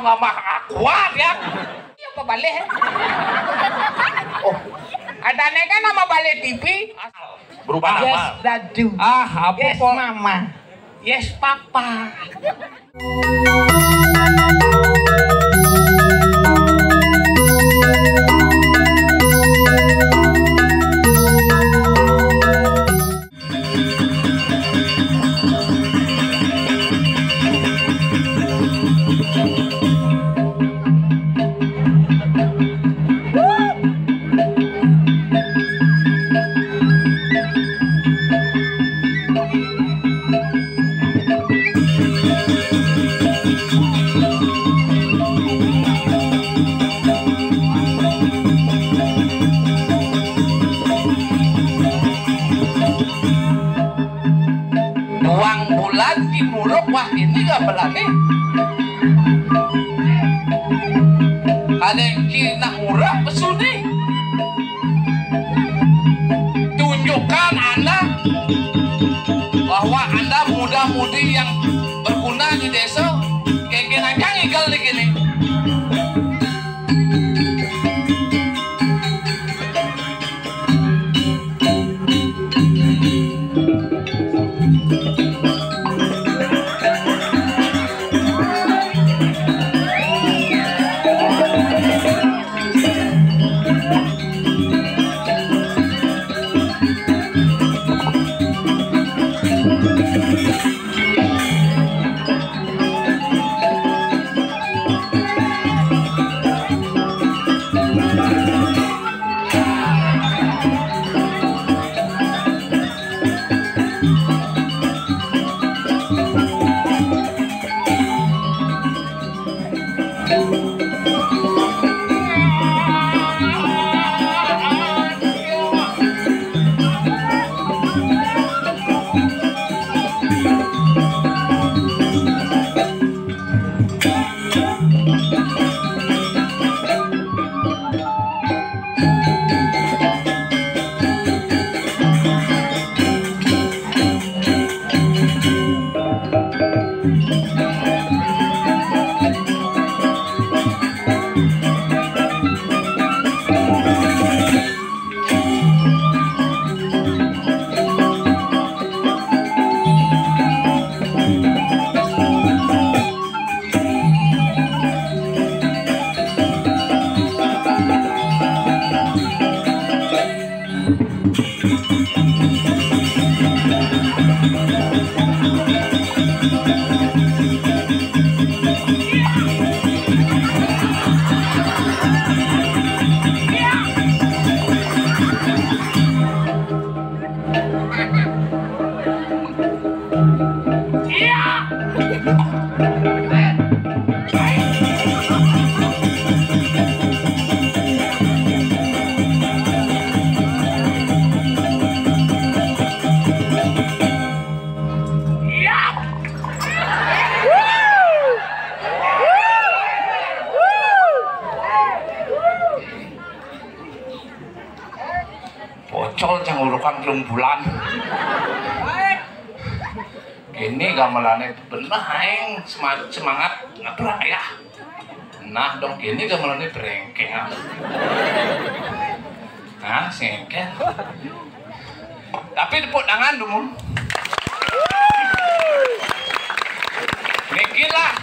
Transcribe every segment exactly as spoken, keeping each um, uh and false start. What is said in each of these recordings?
Mama Aqua ya. Iya, apa balé? Oh, ada nih kan nama balé T V. Berubah nama. Yes, Dadu. Ah, apa, yes, Pok? Mama. Yes, Papa. Buang bulan di muruk wah ini gak berani. Ada yang Cina murah pesuni. Tunjukkan Anda bahwa Anda muda-mudi yang berguna di desa, kengken aja ngigal di gini. Pocol cang urukan telung bulan. Kini gamelane beneh aing sema-, semangat ngatur ayah. Nah, dong kini gamelane brengkeng. Nah, sengken. Tapi tepuk tangan dulu. Nikilah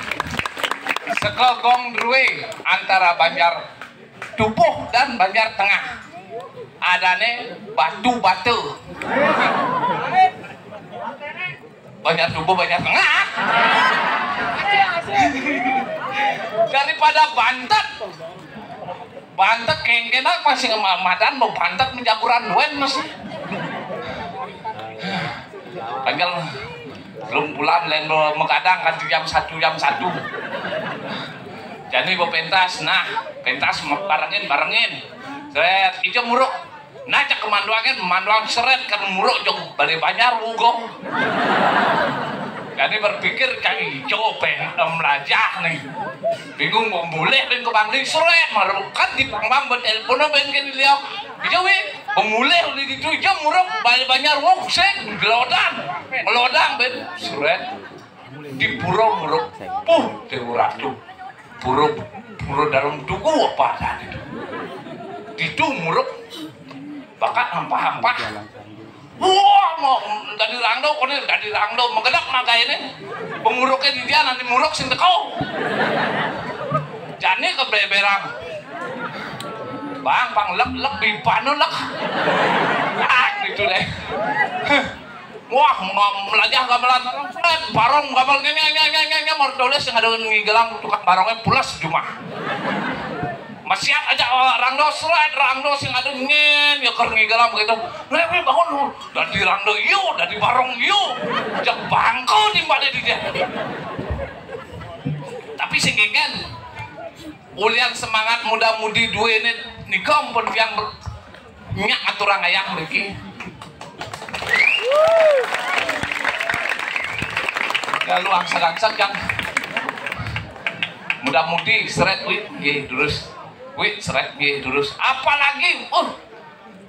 sekogong drue antara Banjar Tubuh dan Banjar Tengah. Adane batu bata. Banjar Tubuh, Banjar Tengah. Daripada bantet. Bantet kengkenan masih ngemadan mau bantet menjaguran wen masih. Panjang belum bulan lain megadang kan jam satu, jam satu. Jadi bawa pentas, nah, pentas barengin, barengin. Seret, ijo muruk. Nah, cak kemanduangan, manduang seret kan muruk jong balik Banjar, wugong. Jadi berpikir, cak ijo pen, em, lajah nih. Bingung mau boleh ben ke Bangli, seret, maru kan di Pangmam, ben telepon, ben ke liau. Ijo wi, pemulih di situ, ijo muruk balik Banjar, wong sing, gelodang, gelodang ben, seret. Di pura muruk, puh, Dewa Ratu. Pura, pura dalam tugu apa adanya itu. Ditu muruk, bakat hampah-hampah. Wah, mau dadi rangdo, koné dadi rangdo, magedak magané. Penguruknya di dia, nanti muruk sing teko. Jani kebeberang. Bang, pang lek, lek, bipanu lek. Ah, gitu deh. Wah, melajah gamelan. Eh, barong gamel ngene, ngene, ngene, ngene, mau tulis yang ada ngigelang tukang barongnya pulas jumah. Masiat aja, oh, rangdo seret, rangdo sing ada ngen, ya, keur ngigelang begitu. Nah, ini bangun, dadi rangdo, yu, dadi barong, yu. Cék bangko di balik di dia. Tapi sing ngéngkén, ulian semangat muda-mudi duéné nika ampun tiang ber-, nyak aturang ayah mriki. Lalu angsag-angsag kan. Muda-mudi seret wit nggih durus. Wit seret nggih durus. Apalagi, uh,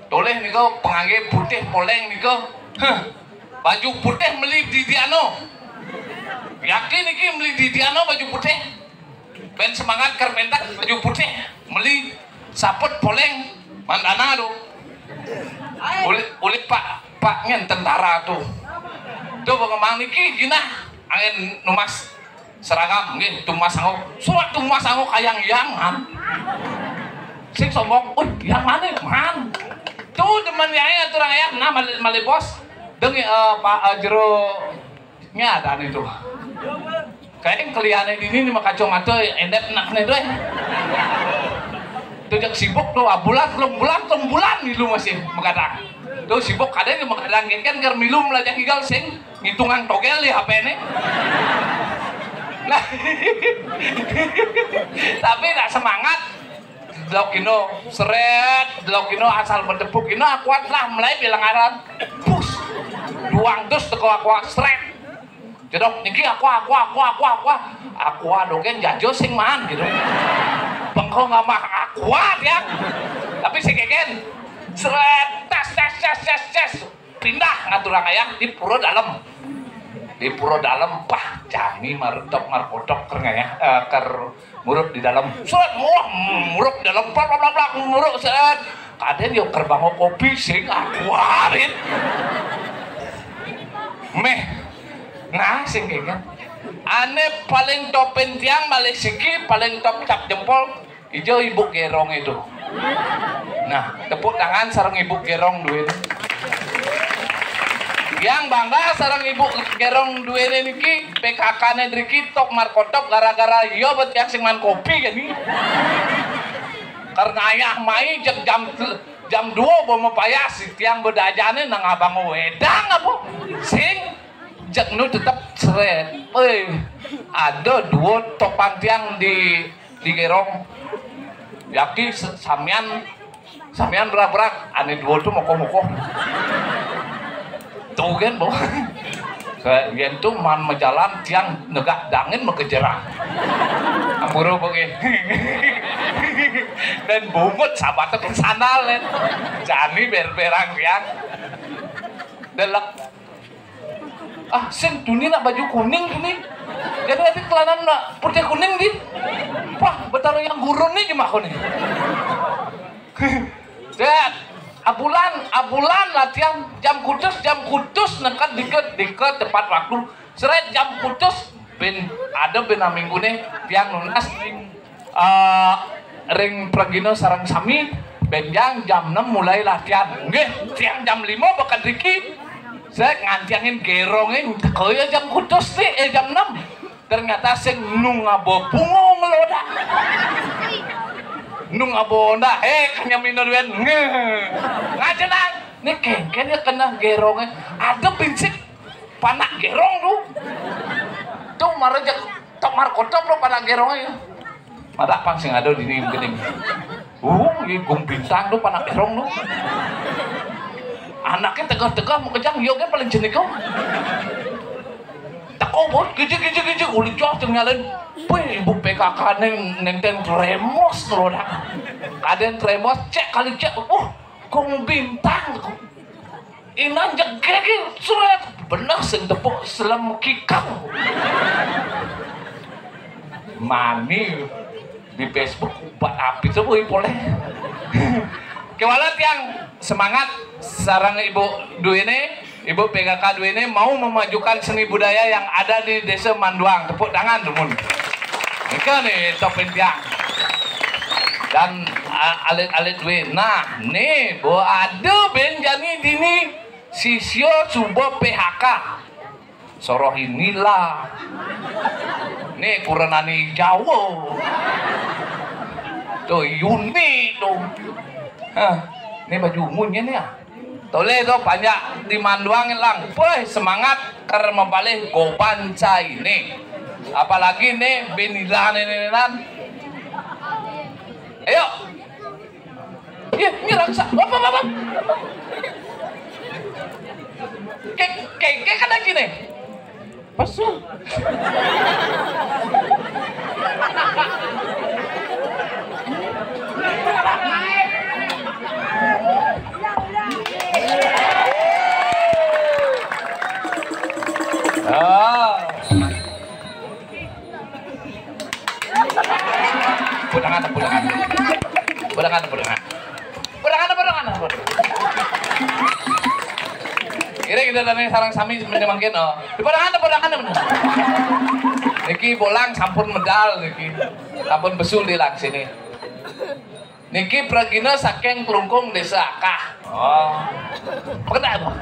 toleh nika penganggé putih poléng nika. Huh. Baju putih meli di Diano. Yakin iki meli di Diano baju putih? Ben semangat keur mentak baju putih, meli saput poléng mandana tuh. Ulit, ulit Pak, Pak ngen tentara tuh. Tuh pengemang niki jinah angin numas seragam nggih tumas sanggup. Surat tumas sanggup kayang yang man. Sing sombong, "Uh, yang mana man?" Tuh demen yaé aturang ayah, nah malih, malih bos. Deng eh, Pak eh, jero nya ada nih tuh. Kayaknya kelihatannya di ini mah kacamata endep nak nih tuh. Tuh jak sibuk tuh, ah, bulan, telung bulan, telung bulan milu masih menggadang. Tuh sibuk kadang yang menggadang kan keur milu melajah igal sing ngitungan togel di H P nih. Nah, tapi nak semangat. Delok ino, seret, delok ino asal bedebuk ino akuat lah mulai bilang aran. Pus. Duang dus teko aqua seret. Jedok niki aqua, aqua, aqua, aqua, aqua. Aqua dogén jajo sing man gitu. Bengko nggak mah aqua ya. Tapi sing keken. Seret, tes, tes, tes, tes, tes. Pindah ngaturang ayah di pura dalem. Di pura dalem, pah, jani marutok markodok keur ngayah, eh, keur muruk di dalem. Seret, wah, muruk di dalem, plak, plak, plak, plak, muruk, seret. Kadén yo keur bango kopi sing aqua, Rin. Méh. Nah, sing kengken. Ané paling topén tiang malih siki, paling top cap jempol, ijo ibu gerong itu. Nah, tepuk tangan sareng ibu gerong duwéné. Yang bangga sareng ibu gerong duwéné niki P K K-né driki top markotop gara-gara yo bet yang sing man kopi gini. Karena ayah mai jam, jam, jam dua bawa mapayas tiang bedajané nang abang wedang apa? Sing jek nu tetep seret. Eh, ada dua topan tiang di, di gerong. Yaki se-, samian, samian berak-berak. Ané dua tuh moko-moko. Tuh kan, Bu. Saya yen tuh man majalan tiang negak dangin makejerang. Ampura, Bu, nggih. Dan bungut sahabat tuh sandal, kan. Jani ber-berang tiang. Delek. Ah, sing tuni nak baju kuning tuni. Jadi nanti kelanan nak putih kuning di. Wah, betara yang gurun nih gimana nih? Dan abulan, abulan latihan jam kutus, jam kutus nekat dikit, dikit tepat waktu. Seret jam kutus, ben ada ben minggu nih tiang nunas eh, ring pragina sareng sami, benjang jam enam mulai latihan. Nggih, tiang jam lima bakal driki. Saya ngantiangin gerongé, teko ya jam kutus nih, eh, jam enam. Ternyata sing nung abo bungung lo dah. Nung abo onda, eh, kanya minum duit. Nge. Ngajenang. Nih kengken ya kena gerongé. Ada pinsik panak gerong tuh. Tuh marejek tok markotop lo panak gerongé. Madak pang sing ada di ning geuning. Uh, ieu Gung Bintang tuh panak erong tuh. Anaknya tegah-tegah mau kejang, yo kan paling jenik kok. Teko bot, gejek gejek gejek, uli joh jeung nyalin. Wih, ibu P K K neng neng ten tremos tuh dah. Kadén tremos, cek kali cek. Uh, Gung Bintang tuh. Inan jegeg, surat bener sing tepuk selem kikang. Mani Di Facebook, ubat api tuh, wih, boleh. Kewala tiang semangat sareng Ibu duene, Ibu P K K duene mau memajukan seni budaya yang ada di Desa Manduang. Tepuk tangan, dumun. Nika nih, topin tiang. Dan, a-, alit-alit duit. Nah, nih, bo ada ben jani dini sisio suba P H K. Soroh inilah. Nih, kurenane Jawa. Tuh, Yuni tuh. Hah, ini baju ungunya nih ya. Tole tuh, banyak di Manduang lang. Woi, semangat ker mempalih goban cai nih. Apalagi nih, binilah nih, nih, nih, nan. Ayo. Iya, nyerang sa-, apa, apa, apa? Kayak, kayak, kayak kan lagi nih. Pesu. Ah. Pudangan, pudangan. Pudangan, pudangan. Pudangan, pudangan, pudangan. Kira kita tadi sarang sami sebenarnya mungkin, oh. Di pudangan, pudangan, pudangan. Niki bolang sampun medal niki. Sampun besul di lang sini. Niki pragina saking Klungkung Desa Akah. Oh. Pekedak tuh.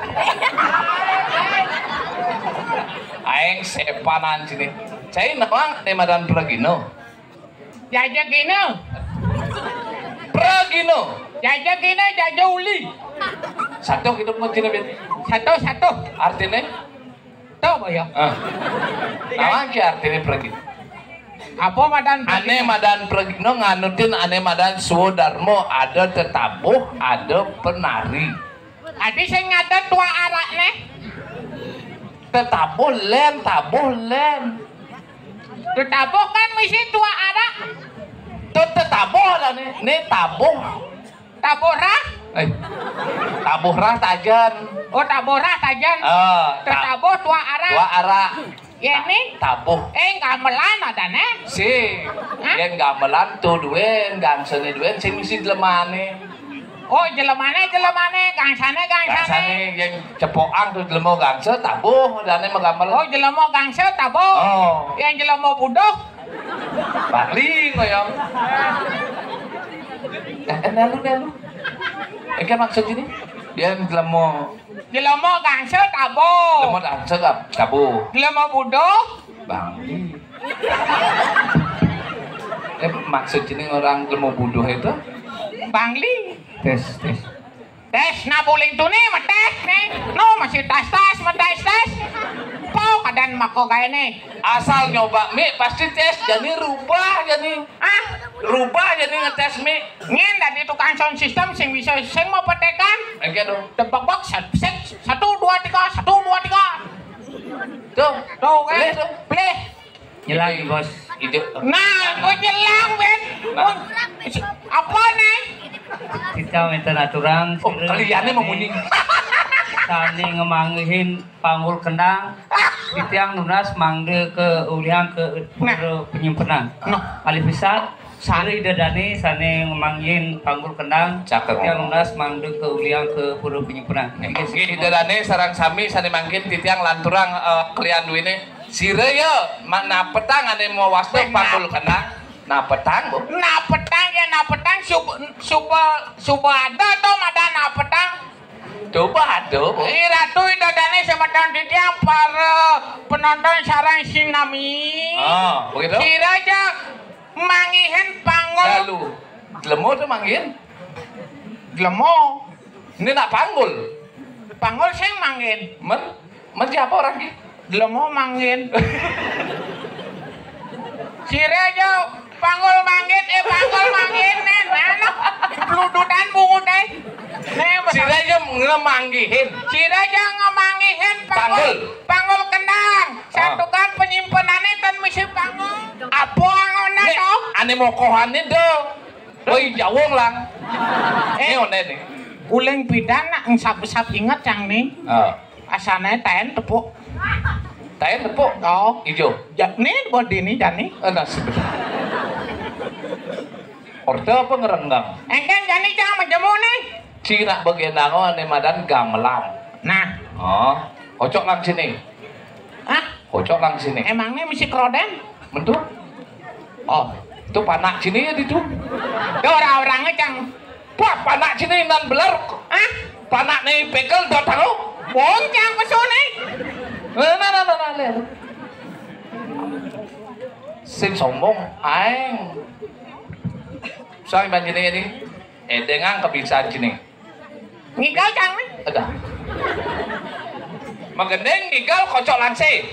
Aing sepanan sini. Cai nawang ne madan pragina. Jaja gina. Pragina. Jaja gina, jaja uli. Satu hidup mun cina bin. Satu, satu. Artinya? Tahu apa ya? Ah. Nawang ke artinya pragina. Apa madan Ane madan pragina nganutin ane madan swadarma, ada tetabuh, ada penari. Adi sing ada tua arak nih. Tetabuh len, tabuh len. Tetabuh kan misi tua arak. Tuh tetabuh ada nih, nih tabuh. Tabuh rah? Eh, tabuh rah tajen. Oh, tabuh rah tajen. Eh, ta-, tetabuh tua arak. Tua arak. Ya, ini? Tabuh. Eh, gamelan ada, nih? Si. Hah? Yen gamelan tuh duen, gangsene duen, sing misi jelemane. Oh, jelemane, jelemane, gangsane, gangsane. Gangsane, yen cepokan tuh jelema gangsa, tabuh, dane megamel. Oh, jelema gangsa, tabuh. Oh. Yen jelema buduh? Bali, ngoyong. Eh, eh, nelu, nelu. Engke maksud ini? Yen jelema Jelema gangsa tabuh. Jelema gangsa tabuh. Jelema buduh. Bangli. Eh, maksud ini orang jelema buduh itu? Bangli. Tes, tes. Tes, nah, buling tuni metes nih. No, masih tas-tas, metes-tes. Pau keadaan mako gaene. Asal nyoba mie pasti tes, jadi rubah jadi. Ah, rubah jadi ngetes mie. Nyen dadi tukang sound system sing bisa, sing mau petekan. Oke dong. Tebak-bak, set, set, satu, dua, tiga, satu, dua, tiga. Tuh. Tuh, kan? Boleh tuh. Boleh. Nyelang, Bos. Ijo. Nah, gua nyelang, Ben. Nah. Apa nih? Kita minta naturang. Oh, kaliannya mau munyi. Sani ngemanggihin panggul kendang. Titiang nunas mangde ke uliang ke pura penyimpenan. Nah. Alih pisan, sare Ida Dane sane ngemanggihin panggul kendang. Cakep. Titiang nunas mangde ke uliang ke pura penyimpenan. Nggih, Ida Dane sareng sami sane mangkin titiang lanturang, eh, kelian duwine. Sira ya, ma-, napetang ane mawasta panggul kendang. Napetang, Bu. Napetang ya, napetang sub-, suba, suba ada to madan napetang. Coba ada, Bu. Ih, Ratu Ida Dane semeton titiang para penonton sareng sinami. Ah, begitu? Sira aja manggihin panggul. Lalu, jelema tuh manggihin? Jelema. Ini nak panggul. Panggul sing manggihin. Men, men siapa orang ki? Jelema manggihin. Sira aja panggul manggihin, eh, panggul manggihin, nen, anu, bludutan bungut, eh. Nen, sira aja ngemanggihin. Sira aja ngemanggihin panggul. Panggul. Panggul kendang. Ah. Satukan penyimpenane ten misi panggul. Apa angona to? Ane mokohane do. Woi, jawong lang. Eh, one nih. Uling pidan nak ngesap-ngesap inget yang nih. Ah. Asane taen tepuk. Taen tepuk? Oh. Ijo. Ja-, nih, bodi nih, jani. Eh, nah, sebentar. Porte apa ngerenggang? Engkén jani cang majemune. Cina bagendang ané madan gamelan. Nah. Oh, kocok lang sini. Hah? Kocok lang sini. Emangnya misi kroden? Mentu? Oh, itu panak sini ya ditu. Itu orang-orangnya cang. Wah, panak sini nan beler. Hah? Panak nih pekel dot tahu. Boncang pesone. Nah, nah, nah, nah, nah, lihat. Sing sombong, aeng. Sang banjine ini. Eh, dengan kebiasaan sini. Ngigal cang nih. Ada. Magendeng ngigal kocok langsé.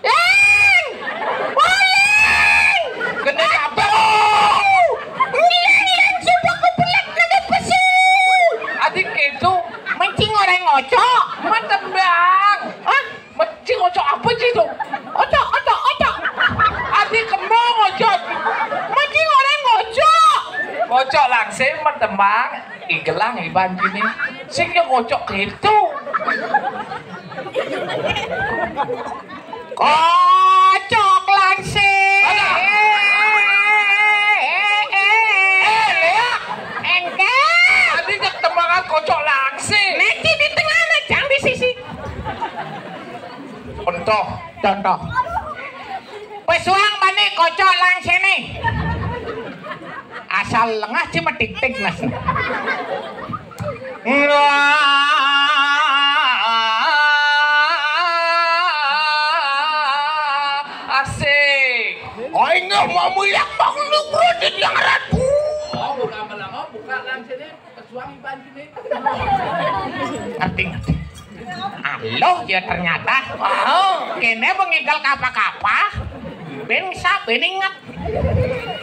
Leng! Uling! Gendeng apa? Leng, leng, sumpah kebelet nang pesu. Adik itu mancing orang ngocok. Matembang. Hah? Mancing ngocok apa sih itu? Ocok, ocok, ocok. Adik kembang ngocok. Mancing orang ngocok. Ngocok langsé matembang. Igelang iban gini. Sing yo ngocok itu. Kocok langsé. Ada. Eh, eh, eh. Eh, Lea. Engké. Tadi jak tembangan kocok langsé. Nanti di tengah, nah, jang di sisi. Contoh. Contoh. Pesuang bani kocok langsé nih. Asal lengah cuma tik-tik nas. Asik. Aing nggak mau muyak makhluk rodit yang ratu. Oh, buka melengok, buka langsene, pesuang iban sini. Ngerti, ngerti. Aloh, ya ternyata. Oh, kene bengigal kapa-kapa. Ben sa, ben inget.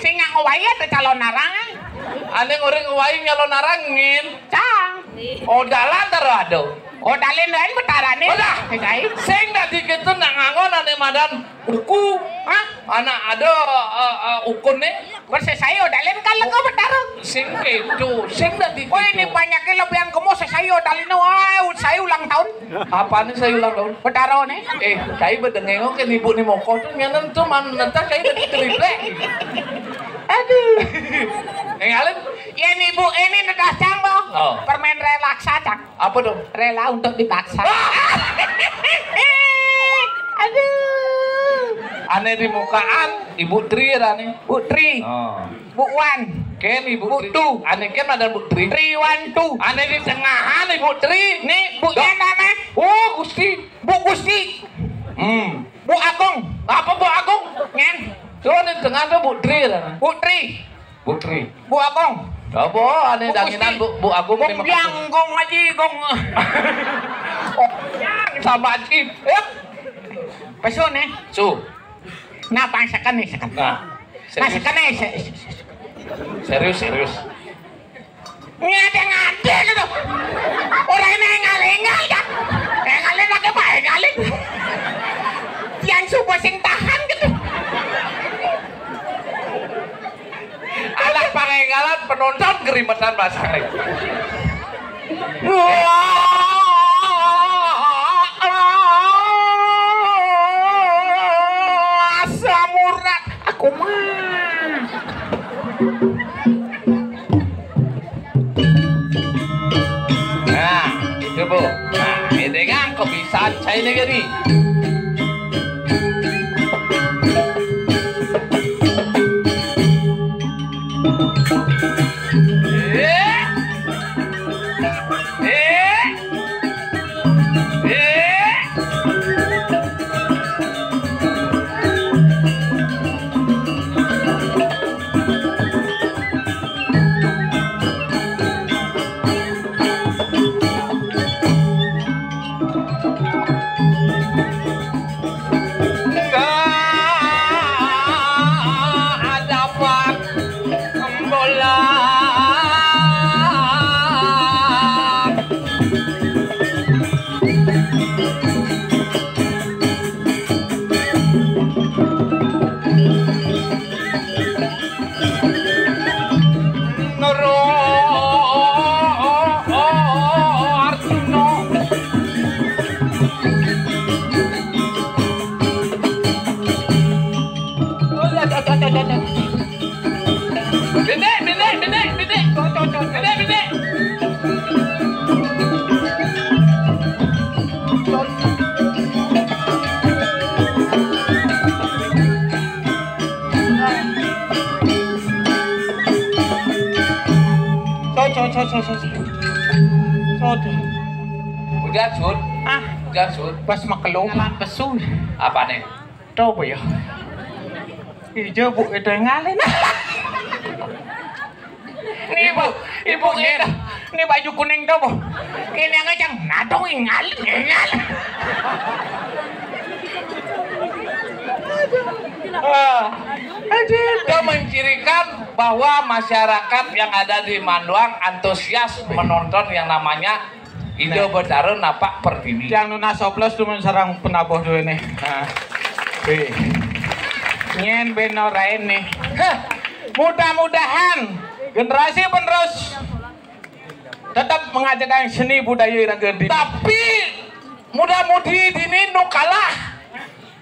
Sing ngawai ada calon narang. Ane ngori ngawai calon narang ngin. Cang. Odalan taro ado. Odalin lain betarane. Odah. Kai. Sing dadi gitu nak ngangon ane madan uku. Hah? Anak ada eh, eh, ukun nih. Bersesai odalin kan lego betaro. Sing gitu. Sing dadi gitu. Oh, ini banyaknya lebih yang kemo sesai odalin. Wah, saya ulang tahun. Apa nih saya ulang tahun? Betaro nih. Eh, saya bedengeng ke ibu nih moko tuh nyanan tuh man nentah saya dadi triplek. Aduh. Nengalin. Ya nih ibu ini nedas cang, Bang. Oh. Permen relaksa cang. Apa dong? Rela untuk dipaksa. Aduh. Ane di mukaan Ibu Tri ya ane. Bu Tri. Oh. Bu Wan. Ken Ibu Bu Tri. Tu. Ane ken ada Bu Tri. Tri Wan Tu. Ane di tengahan Ibu Tri. Nih, Bu Dok. Yen ane. Oh, Gusti. Bu Gusti. Hmm. Bu Agung. Apa Bu Agung? Ngen. Tuh di tengah tuh Bu Tri ya ane. Bu Tri. Putri. Bu Agung. Apa? Ane Bu danginan Gusti. Bu, Bu Agung. Gong terima kasih. Biang, gong aji, gong. Sama aji. Ya. Pesu nih. Su. Nah, pang seken nih, seken. Nah. Nah, serius. Seken nih, se- se- se- Serius, serius. Ngade-ngade gitu. Orang ini engal-engal ya. Engalin lagi apa engalin? Yang subuh sing tahan gitu. Alah pangénggalan penonton gerimetan masang. Wah, asam urat aku mah. Nah, itu Bu. Nah, ini kan kok bisa saya ini gini. Sud. Udah, Sud. Ah, udah, Sud. Pas makelung. Jalan pesu. Apa nih? Tuh, Bu, ya. Ijo, Bu, itu yang ngalin. Nih, Bu, Ibu, Ibu, ini, ini baju kuning tuh, Bu. Ini yang ngejang, nadong ingal, ingal. Ah, itu mencirikan bahwa masyarakat yang ada di Manduang antusias menonton yang namanya Ida Betara Napak Pertiwi. Yang nunas oplos tuh sarang penabuh dulu nih. Nah. Wih. Nyen benorain nih. Heh. Mudah-mudahan generasi penerus tetap mengajarkan seni budaya iraga di. Tapi muda-mudi dini nu kalah.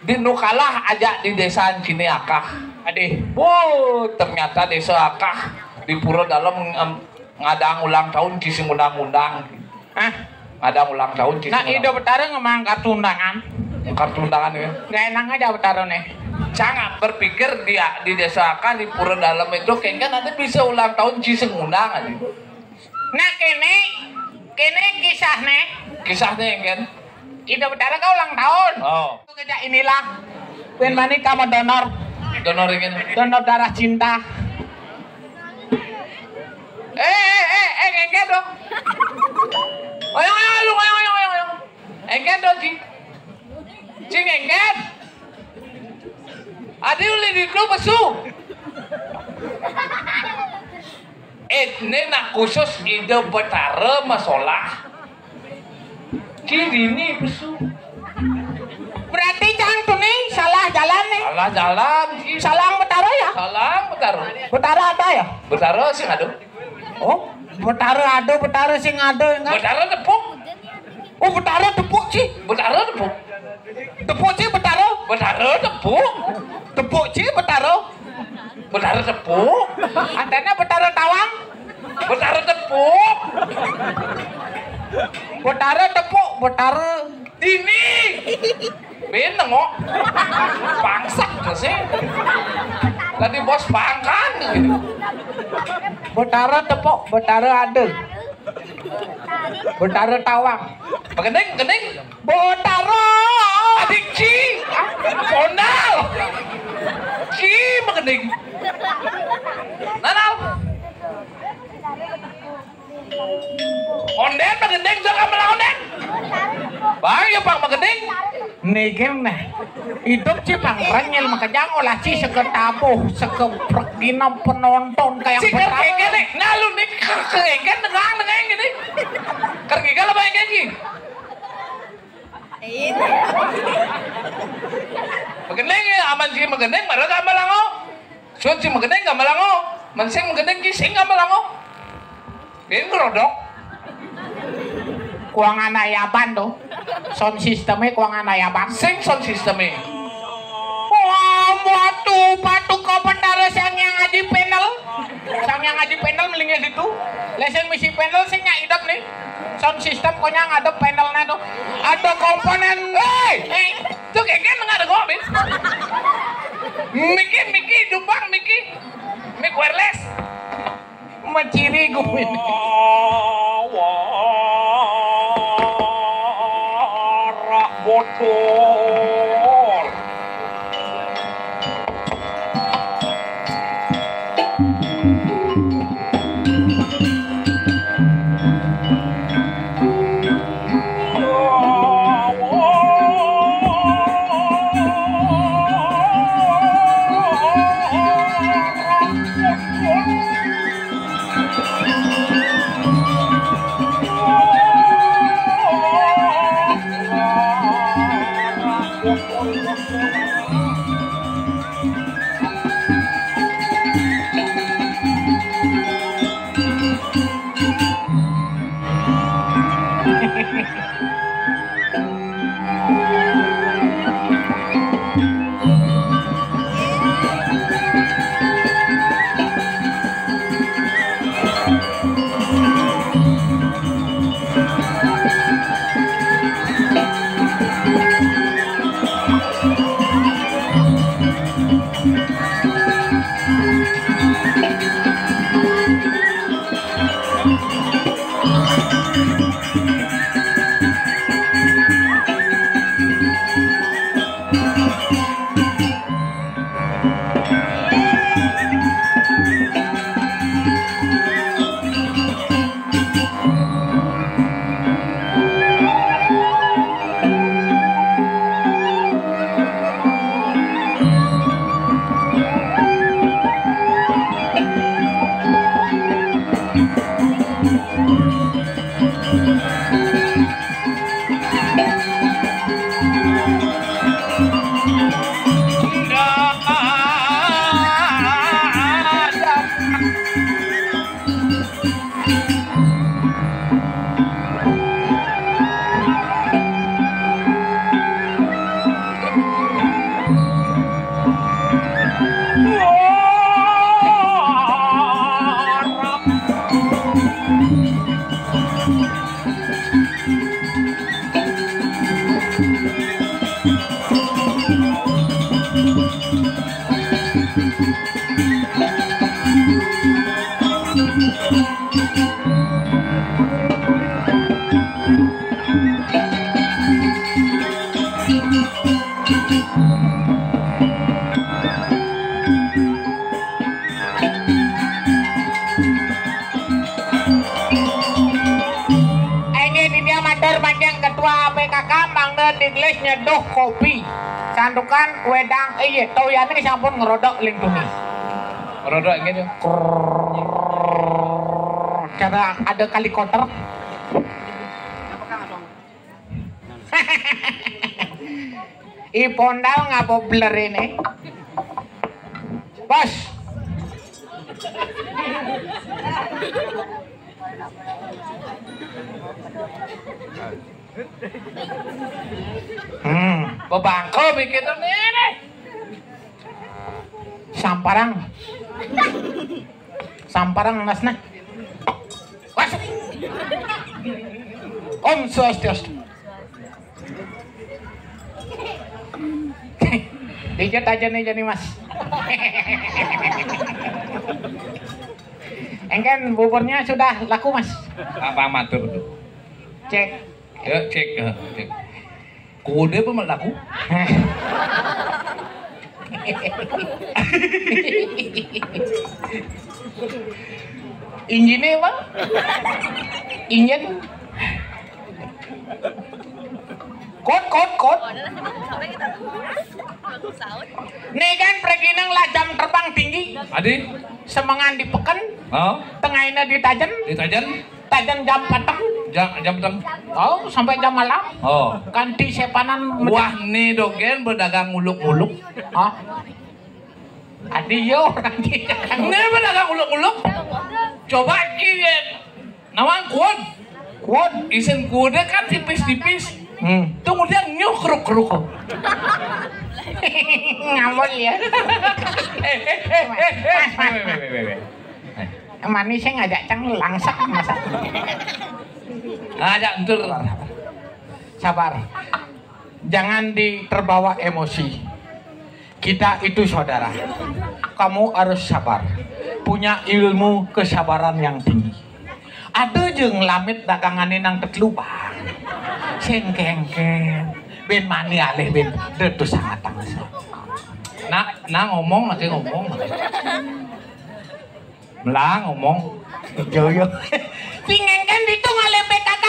Di nu kalah aja di desa Cine Akah. Adih. Wuh, ternyata desa Akah di Pura Dalem, em, ngadang ulang tahun ci sing undang-undang. Hah? Ngadang ulang tahun ci sing undang. Nah, Ida Betara ngemang kartu undangan. Kartu undangan ya. Nggak enak aja Betara nih. Sangat berpikir dia di desa Akah di Pura Dalem itu kayaknya nanti bisa ulang tahun ci sing undang aja. Nah, kene, kene kisahne. Kisahne, kan? Ida Betara ka ulang tahun. Oh. Kerja inilah. Pin mani kamu donor. Donor ini. Donor darah cinta. Eh, eh, eh, eh, ngengket dong. Oyong, oyong, lu, oyong, oyong, oyong, oyong. Engket dong, Ci. Ci ngengket. Adi uli di klub pesu. Eh, ini nak khusus Ida Betara masalah. Ci dini pesu. Berarti cang tuh nih salah jalan nih. Salah jalan, Ci. Salah Betara ya? Salah Betara. Betara apa ya? Betara sing ada. Oh, Betara ada, Betara sing ada, enggak? Betara tepuk. Oh, Betara tepuk, Ci. Betara tepuk. Tepuk, Ci, Betara. Betara tepuk. Tepuk, Ci, Betara. Betara tepuk. Antena Betara tawang. Betara tepuk. Betara tepuk, Betara. Dini. Benteng kok. Bangsat sih. Tadi bos pangkan gitu. Betara tepuk, Betara ada. Betara tawang. Begending, gending. Betara. Adik Ci. Pondal. Ci begending. Nanal. Onden magending, sok amal onden. Bang, ya, Bang, magending. Niki nah. Hidup ci pangkrengel makejang olah ci seketabuh, sekeprek gina penonton kayak. Ci kerkeke nih, nah lu nih kerkeke nengang nengang gini. Kerkeke lah baik lagi. Magending ya, aman ci magending, marah sama lango. Suci magending ka malango. Mensing magending ki sing ka malango. Ini rodok. Kuangan ayaban tuh. Sound systemnya kuangan ayaban. Sing sound systemnya. Wah, muatu patu kau Betara Sang Yang Aji panel. Sang Yang Aji panel melingnya situ. Leseng misi panel sing nyak idap nih. Sound system konya ngadep panelnya tuh. Ada komponen. Hei, eh, tuh kayak kan nggak ada gua, Bin. Miki, Miki, Jupang, Miki. Mic wireless. Maciri gue ini. Warak bocor. Inggih, dia matur panjang ketua P K K, mangda digelis nyeduh kopi. Santukan wedang, eh, iya, toyane sampun ngerodok lintune. Ngerodok inggih, ya. Krrrr. Cara ada kalikoter. I Pondal ngapa beler ini? Bos. Hmm, bebangko bikin tuh nih, nih. Samparang. Samparang nasna. Masuk. Om Swastiastu. Dikit aja nih jadi, Mas. Engken buburnya sudah laku, Mas. Apa matur? Cek. Ya, cek, ya, cek. Kode apa laku? Injine apa? Injen. Kot, kot, kot. Nih kan preginang lah jam terbang tinggi. Adi? Semengan di peken. Oh? Tengahnya di Tajen. Di Tajen? Tajen jam peteng. Ja-, jam peteng. Oh, sampai jam malam. Oh. Kanti sepanan. Wah, nih dogen berdagang muluk-muluk. Hah? Adi yo, orang kita. Ini berdagang muluk-muluk. Coba ki, nawang kuon. Kuon. Isin kuonnya kan tipis-tipis. Hmm. Tuh kemudian nyuh keruk-keruk. Ngambul ya. Eh, eh, eh, eh, eh. Mas, mas. Weh, weh, weh, weh, weh. Manis saya ngajak cang langsak, masa. Ngajak entur. Sabar. Jangan diterbawa emosi. Kita itu saudara. Kamu harus sabar. Punya ilmu kesabaran yang tinggi. Ada jeung lamit dagangane nang tetlubang. Sing kengken. Ben mani alih ben. Detu sangat angsa. Nak, nak ngomong, lagi ngomong. Melang ngomong. Joyo. Sing engken ditu ngalih P K K.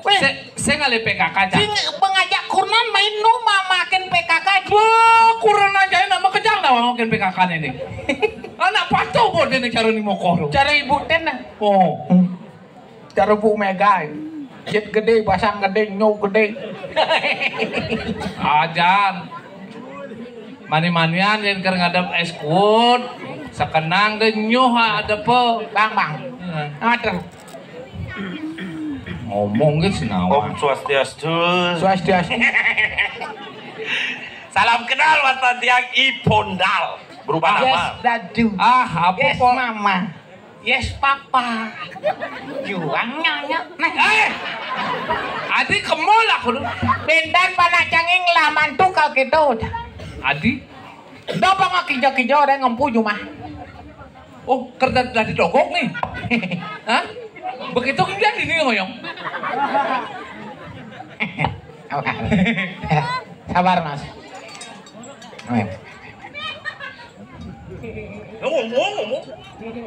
Weh. Se-, saya ngalih P K K, Cak. Sing pengajak kurnan main nu mamakin P K K. Wah, kurnan aja nama kejang dah wangokin P K K ini. Anak patuh buat ini cara ni mokoh tu. Cara ibu ten dah. Oh. Hmm. Cara Bu Mega. Jet gede, basang gede, nyau gede. Ajan. Mani-manian yang keur ngadep es kuon. Sekenang deh nyuh ada pe. Bang, bang. Heeh. Aduh. Ngomong gitu sih, Om Swastiastu. Swastiastu. Salam kenal, Mas Pantiang, I Pondal. Berubah nama. Yes, Dadu. Ah, apa, yes, Pol? Mama. Yes, Papa. Juang nyonya. Nah. Eh! Adi kemol aku tu. Bendan panak canging lah mantu kau gitu. Adi? Dah apa nggak kijau-kijau ada ngempu jumah. Oh, kerja dah ditogok nih. Hah? Begitu kan dia ini ngoyong. Sabar, Mas. Ngomong, ngomong.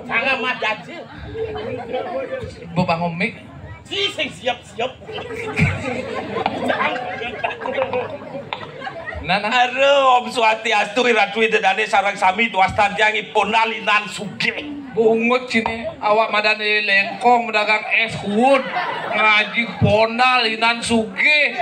Jangan mah janji. Bu Bang Umi. Si sing siap-siap. Nah, nah. Aduh, Om Swastiastu, Ratu Ida Dane sareng sami tuastan tiang ipun lalinan sugih. Bungut sini, awak madan lengkong dagang es kuon. Ngaji Pondal inan sugih.